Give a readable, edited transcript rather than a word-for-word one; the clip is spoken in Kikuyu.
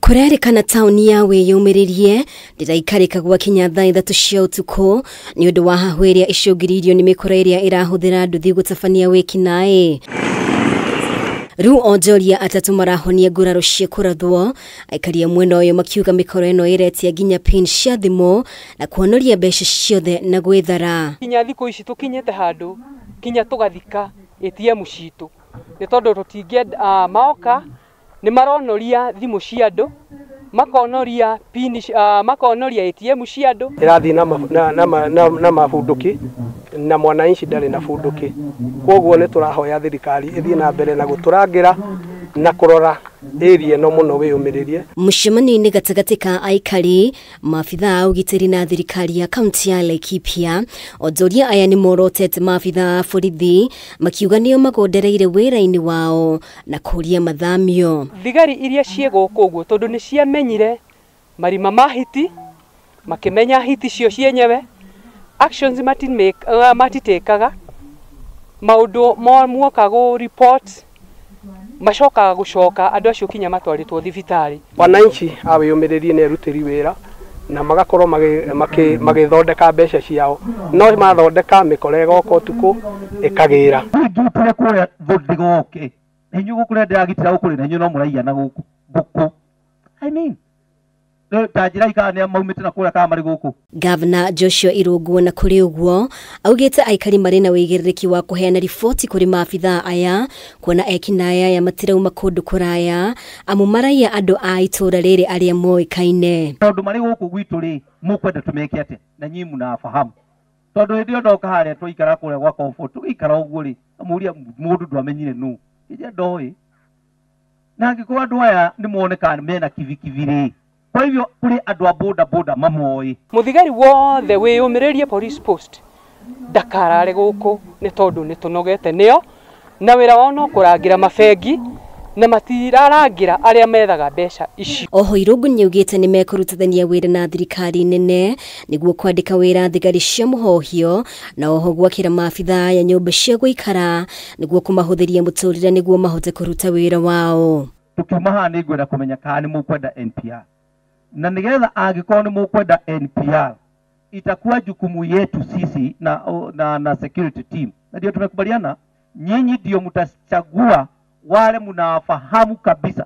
Kũrerĩkana taũni ya Wĩyũmĩrĩrie ndĩraikarĩka gwakinya thaa 3 cia ũtukũ nĩ ũndũ wa hahũ ĩrĩa icũngĩrĩirio nĩ mĩkora ĩrĩa ĩrahũthĩra nduthi gũtabania wĩkinaĩ. Rĩu onjoria 3 marahonia nguraro cia kũrathwo, aikari a mwena ũyũ makiuga mĩkora ĩno ĩretia nginya pin cia thimũ na kuonoria mbeca ciothe na gwĩthara. Nginya thikũ ici tũkinyĩte handũ kinya tũgathika ATM citũ nĩ tondũ tũtingĩenda maoka nĩ maronoria thimũ cia andũ, makonoria pin, makonoria ATM cia andũ. Ĩrathiĩ na mabunduki na mwananchi ndarĩ na bunduki, koguo nĩ tũrahoya thirikari ĩthiĩ na mbere na gũtũrangĩra na kũrora area ĩno mũno wĩyũmĩrĩrie. Mũcemanio-inĩ gatagatĩ ka aikari, maabithaa a ũgitĩri na thirikari ya kaunti ya Laikipia, onjoria aya nĩ morotete maabithaa a borithi makiuga nĩo magondereire wĩra-inĩ wao na kũria mathamio. Thigari iria ciĩ gũkũ ũguo tondũ nĩ ciamenyire marima ma hiti, makĩmenya hiti cio cienyewe, actions matitĩkaga maũndũ muoka gũ report macokaga gũcoka andũ acio kinya matwarĩtwo thibitarĩ. Wananchi a Wĩyũmĩrĩrie nĩ erutĩri wĩra na magakorwo magĩthondeka mbeca ciao, no mathondeka mĩkora ĩgoka ũtukũ ĩkagĩra. Ingĩtire kũrĩa thũ ndĩgoke na inyuĩ gũkũ kũrĩa ndĩragitĩra gũkũ rĩ, na inyuĩ no mũraiya na gũkũ ngũkũ. I mean, ta njĩra ikara nĩ maumĩte na kũrĩa kana marĩ gũkũ. Gavana Joshua Irũngũ na kũrĩ ũguo augĩte aikari marĩ na wĩigĩrĩrĩki wa kũheana riboti kũrĩ maabithaa aya kuona ekinaĩ aya matirauma kũndũ kũraya amu maraiya andũ a itũũra rĩrĩ arĩa moĩkaine. Tondũ marĩ gũkũ gwitũ rĩ, mũkwenda tũmeke atĩa? Na nyinyi mnafahamu. Tondũ hĩndĩ ĩyo ndoka harĩa twaikara kũrĩa gwa Comfort, tũgĩikara ũguo rĩ, amũria mũndũ ndwamenyire nũ. Ije ndoĩ. Na angĩkorwo andũ aya nĩ moneka mena kibikibi rĩ, kwa hivyo kũrĩ andũ a boda boda mamoĩ. Mũthigari wothe wĩyũmĩrĩrie police post ndakarare gũkũ nĩ tondũ nĩ tũnogete nĩo, na wĩra wao no kũrangĩra mabengi na matirarangĩra arĩa methaga mbeca ici. Oho Irũngũ nĩaugĩte nĩ mekũrutithania wĩra na thirikari nene nĩguo kwandĩka wĩra thigari cia mũhohio na oho gwakĩra maabithaa aya nyũmba cia gũikara nĩguo kũmahũthĩria mũtũrĩre nĩguo mahote kũruta wĩra wao. Tũkiuma haha nĩ ngwenda kũmenya kana nĩ mũkwenda NPR, na nĩgetha angĩkorwo nĩ mũkwenda NPR itakuwa jukumu yetu sisi na security team, na ndio tumekubaliana nyinyi ndio mtachagua wale mnawafahamu kabisa.